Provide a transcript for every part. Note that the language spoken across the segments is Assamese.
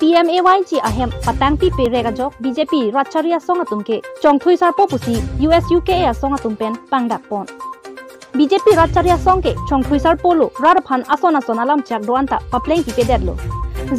PMAYG ahem patang pi pe rega jok BJP Ratcharia song atumke chongthui sarpo pusi US UK a song atumpen pangdak pon BJP Ratcharia song ke chongthui sarpo lo rarphan ason ason alam chak doanta papleng pi pe detlo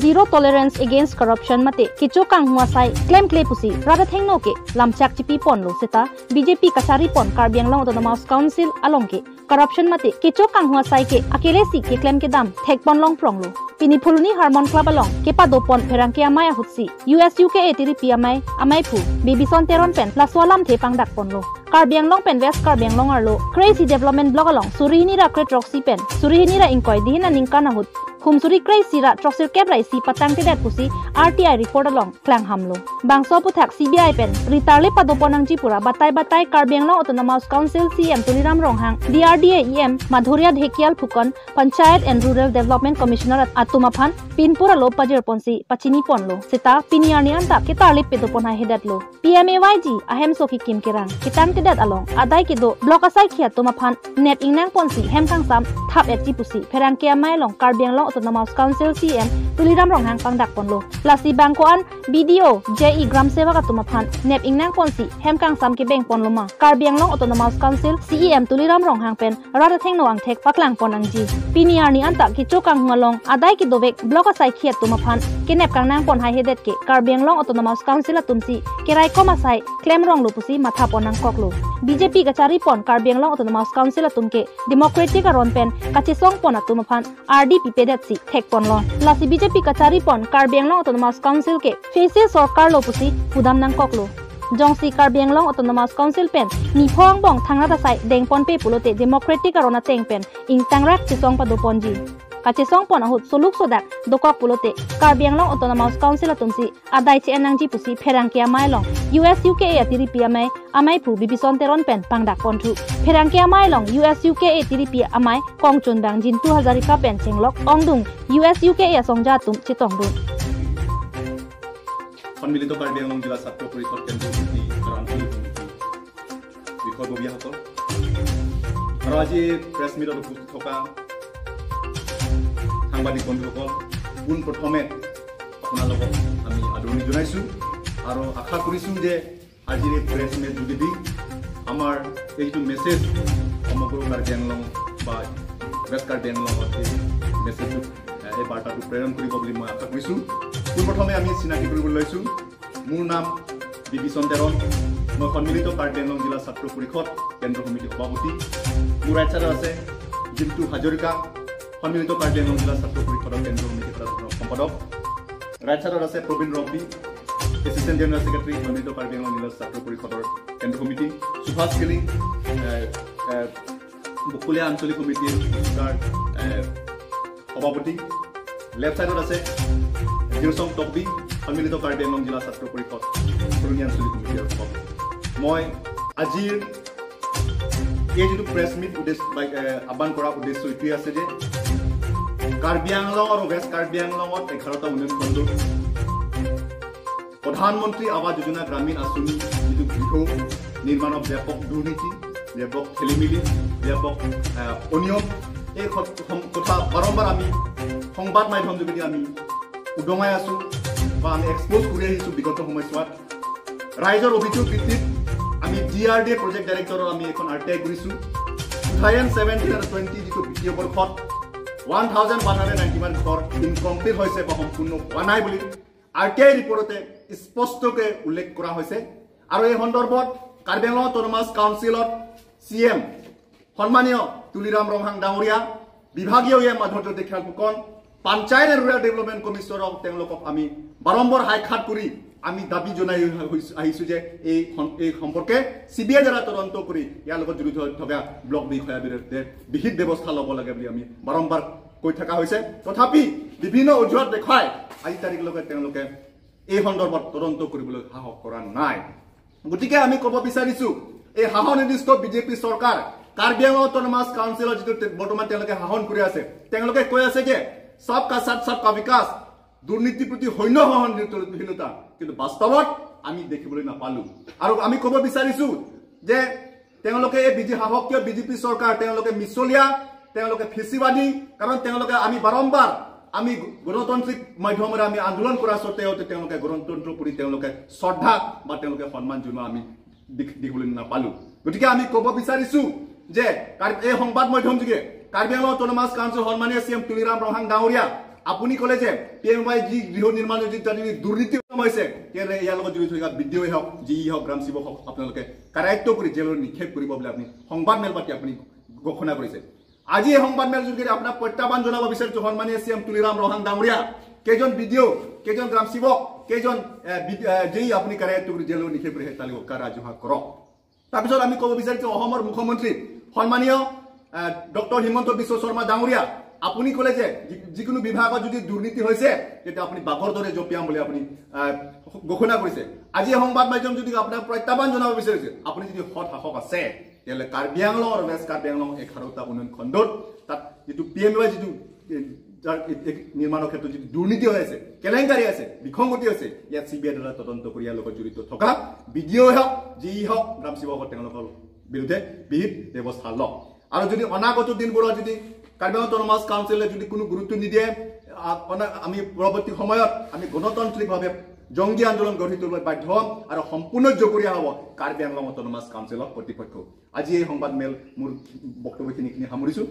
zero tolerance against corruption mate kichokang hua sai claim clay pusi rada thengno ke lamchak chipi pon lo seta BJP kachari pon Karbi Anglong Autonomous Council along ke corruption mate kichokang hua sai ke akele si ke claim ke dam thek pon long prong lo pini phuluni harmon club along ke pa do pon pherang ke amaya hutsi US UK a tiri PMI amai phu bibison teron pen laswalam the pangdak pon lo Karbi Anglong pen West Karbi Anglong arlo crazy development block along surihini ra kret roxy pen surihini ra inkoi dihina ningkana hut Khumsuri crazy ra troxir kebrai si patang te det pusi RTI report along klang hamlo bangso puthak CBI pen ritarle padoponang jipura batai batai Karbi Anglong Autonomous Council CM Tuliram Ronghang DRDA EM Madhuriya Dhekial Phukan Panchayat and Rural Development Commissioner Atumaphan Pinpura lo pajer ponsi pachini ponlo sita piniarni anta ketarle pedopon ha hedat lo PMAYG ahem soki kim kerang kitang te det along adai kido block asai khia tumaphan net ingnang ponsi hemkang sam thap et jipusi pherang ke amai long Karbi Anglong Autonomous Council CM Tuliram Ronghang pangdak ponlo lasi bangkoan BDO JE Gram Sevak atumaphan nep ingnang ponsi hemkang sam ke beng ponloma Karbi Anglong Autonomous Council CEM Tuliram Ronghang pen rada thengno angthek paklang ponangji piniarni anta ki chokang ngalong adai ki dovek block asai khiat tumaphan ke nep kangnang pon hai hedet ke Karbi Anglong Autonomous Council atumsi kerai koma sai claim rong lupusi matha ponang koklo BJP kachari pon Karbi Anglong Autonomous Council atumke Democratic aron pen kachisong pon atumaphan RDP pedet si thek ponlo lasi BJP kachari pon Karbi Anglong Autonomous Council ke fese sarkar lopusi pudam nang koklo jongsi Karbi Anglong Autonomous Council pen niphong bong thangra ta sai dengpon pe pulote Democratic arona teng pen ing tangrak chisong pa doponji kachisong pon ahut soluk sodak dokok pulote Karbi Anglong Autonomous Council atumsi adai che enangji pusi pherang ke amailong US UK a tiri PMI amai phu bibison teron pen pangdak ponthu pherang ke amailong US UK a tiri P amai kongchun bang jintu hazarika pen chenglok ongdung US UK a songja tum chitong dun সন্মিলিত কাৰ্বি আংলং জিলা ছাত্ৰ পৰিষদ কেন্দ্ৰীয় সমিতি আৰু আঞ্চলিক সমিতি বিষয়ববীয়াসকল আৰু আজি প্ৰেছ মিটত উপস্থিত থকা সাংবাদিক বন্ধুসকল, পোনপ্ৰথমে আপোনালোকক আমি আদৰণি জনাইছোঁ আৰু আশা কৰিছোঁ যে আজিৰ এই প্ৰেছ মিট যোগেদি আমাৰ এই যিটো মেছেজ সমগ্ৰ কাৰ্বি আংলং বা ৱেষ্ট কাৰ্বি আংলঙত এই মেছেজটো এই বাৰ্তাটো প্ৰেৰণ কৰিব বুলি মই আশা কৰিছোঁ। পোনপ্ৰথমে আমি চিনাকি কৰিবলৈ লৈছোঁ। মোৰ নাম বিবিচন তেৰণ, মই সন্মিলিত কাৰ্বি আংলং জিলা ছাত্ৰ পৰিষদ কেন্দ্ৰ সমিতিৰ সভাপতি। মোৰ ৰাইট চাইডত আছে জিন্তু হাজৰিকা, সন্মিলিত কাৰ্বি আংলং জিলা ছাত্ৰ পৰিষদৰ কেন্দ্ৰীয় সমিতিৰ সাধাৰণ সম্পাদক। ৰাইট চাইডত আছে প্ৰবীণ ৰম্পী, এছিষ্টেণ্ট জেনেৰেল ছেক্ৰেটাৰী, সন্মিলিত কাৰ্বি আংলং জিলা ছাত্ৰ পৰিষদৰ কেন্দ্ৰীয় সমিতি। সুভাষ কিলিং, বকুলীয়া আঞ্চলিক সমিতিৰ সভাপতি। লেফ্ট চাইডত আছে জিৰচং টকবি, সন্মিলিত কাৰ্বি আংলং জিলা ছাত্ৰ পৰিষদ পুৰণি আঞ্চলিক সমিতিৰ সভাপতি। মই আজিৰ এই যিটো প্ৰেছ মিট উদ্দেশ্য আহ্বান কৰাৰ উদ্দেশ্য এইটোৱে আছে যে কাৰ্বি আংলং আৰু ৱেষ্ট কাৰ্বি আংলঙত 11টা উন্নয়ন খণ্ড প্ৰধানমন্ত্ৰী আৱাস যোজনা গ্ৰামীণ আঁচনি যিটো গৃহ নিৰ্মাণৰ ব্যাপক দুৰ্নীতি, ব্যাপক খেলিমেলি, ব্যাপক অনিয়ম, এই কথা বাৰম্বাৰ আমি সংবাদ মাধ্যম যোগেদি আমি উদঙাই আছোঁ বা আমি এক্সপ'জ কৰি আহিছোঁ। বিগত সময়ছোৱাত ৰাইজৰ অভিযোগ ভিত্তিত আমি DRDA project ডাইৰেক্টৰৰ আমি এখন RTI কৰিছোঁ। 2017 আৰু 20 যিটো বিত্তীয় বৰ্ষত 1191 ঘৰ ইনকমপ্লিট হৈছে বা সম্পূৰ্ণ হোৱা নাই বুলি RTI ৰিপৰ্টতে স্পষ্টকৈ উল্লেখ কৰা হৈছে। আৰু এই সন্দৰ্ভত কাৰ্বি আংলং অট'নমাছ কাউন্সিলত CM সন্মানীয় তুলিৰাম ৰংহাং ডাঙৰীয়া, বিভাগীয় EM Madhurya Dhekial Phukan, panchayat and rural development কমিশ্যনক তেওঁলোকক আমি বাৰম্বাৰ সাক্ষাৎ কৰি আমি দাবী জনাই আহিছোঁ যে এই সম্পৰ্কে CBI দ্বাৰা তদন্ত কৰি ইয়াৰ লগত জড়িত হৈ থকা ব্লক বিষয়াৰ বিৰুদ্ধে বিহিত ব্যৱস্থা ল'ব লাগে বুলি আমি বাৰম্বাৰ কৈ থকা হৈছে। তথাপি বিভিন্ন অজুহাত দেখুৱাই আজি তাৰিখলৈকে তেওঁলোকে এই সন্দৰ্ভত তদন্ত কৰিবলৈ সাহস কৰা নাই। গতিকে আমি ক'ব বিচাৰিছোঁ এই শাসন নিৰ্দিষ্ট বিজেপি চৰকাৰ কাৰ্বি আংলং অট'নমাছ কাউন্সিলৰ যিটো বৰ্তমান তেওঁলোকে শাসন কৰি আছে, তেওঁলোকে কৈ আছে যে সবকা সাথ সবকা বিকাশ, দুৰ্নীতিৰ প্ৰতি সৈন্য সহনশীলতা, কিন্তু বাস্তৱত আমি দেখিবলৈ নাপালো। আৰু আমি ক'ব বিচাৰিছো যে তেওঁলোকে এই শাসকীয় বিজেপি চৰকাৰ তেওঁলোকে মিছলীয়া, তেওঁলোকে ফেচিবাদী, কাৰণ তেওঁলোকে আমি বাৰম্বাৰ আমি গণতান্ত্ৰিক মাধ্যমেৰে আমি আন্দোলন কৰা স্বত্তেও তেওঁলোকে গণতন্ত্ৰৰ প্ৰতি তেওঁলোকে শ্ৰদ্ধা বা তেওঁলোকে সন্মান জনোৱা আমি দেখিবলৈ নাপালোঁ। গতিকে আমি ক'ব বিচাৰিছোঁ যে এই সংবাদ মাধ্যম যোগে কাৰ্বি আংলং অট'নমাছ কাউন্সিল সন্মানীয় চি এম তুলিৰাম ৰংহাং ডাঙৰীয়া, আপুনি ক'লে যে পি এম ৱাই যি গৃহ নিৰ্মাণ যি দুৰ্নীতি হৈছে, তেতিয়াহ'লে ইয়াৰ লগত জড়িত থকা বি ডি অ' হওক, জি ই হওক, গ্ৰাম সেৱক হওক, আপোনালোকে কাৰায়ত্ব কৰি জেললৈ নিক্ষেপ কৰিব বুলি আপুনি সংবাদমেল পাতি আপুনি ঘোষণা কৰিছে। আজি এই সংবাদমেল যোগেদি আপোনাক প্ৰত্যাহ্বান জনাব বিচাৰিছোঁ সন্মানীয় চি এম তুলিৰাম ৰংহাং ডাঙৰীয়া, কেইজন বি ডি অ', কেইজন গ্ৰাম সেৱক, কেইজন যি আপুনি কাৰায়ত্ব কৰি জেললৈ নিক্ষেপ কৰি সেই তালিকা ৰাজহুৱা কৰক। তাৰপিছত আমি ক'ব বিচাৰিছোঁ অসমৰ মুখ্যমন্ত্ৰী সন্মানীয় ডক্টৰ হিমন্ত বিশ্ব শৰ্মা ডাঙৰীয়া, আপুনি ক'লে যে যিকোনো বিভাগত যদি দুৰ্নীতি হৈছে তেতিয়া আপুনি বাঘৰ দৰে জঁপিয়াম বুলি আপুনি ঘোষণা কৰিছে। আজি সংবাদ মাধ্যম যদি আপোনাক প্ৰত্যাহ্বান জনাব বিচাৰিছে, আপুনি যদি সৎ শাসক আছে তেতিয়াহ'লে কাৰ্বি আংলং আৰু ৱেষ্ট কাৰ্বি আংলং 11টা উন্নয়ন খণ্ডত তাত যিটো পি এম ৱাই যিটো নিৰ্মাণৰ ক্ষেত্ৰত যিটো দুৰ্নীতি হৈ আছে, কেলেংকাৰী আছে, বিসংগতি হৈছে, ইয়াত চি বি আই দ্বাৰা তদন্ত কৰি ইয়াৰ লগত জড়িত থকা বি ডি অ' হওক, জি ই হওক, গ্ৰাম সেৱক হওক, তেওঁলোকৰ বিৰুদ্ধে বিহিত ব্যৱস্থা লওক। আৰু যদি অনাগত দিনবোৰত যদি কাৰ্বি আংলং অট'নমাছ কাউন্সিলে যদি কোনো গুৰুত্ব নিদিয়ে, আমি পৰৱৰ্তী সময়ত আমি গণতান্ত্ৰিকভাৱে জংগী আন্দোলন গঢ়ি তুলিবলৈ বাধ্য হ'ম আৰু সম্পূৰ্ণ জগৰীয়া হ'ব কাৰ্বি আংলং অট'নমাছ কাউন্সিলৰ কৰ্তৃপক্ষ। আজি এই সংবাদমেল মোৰ বক্তব্যখিনি সামৰিছোঁ।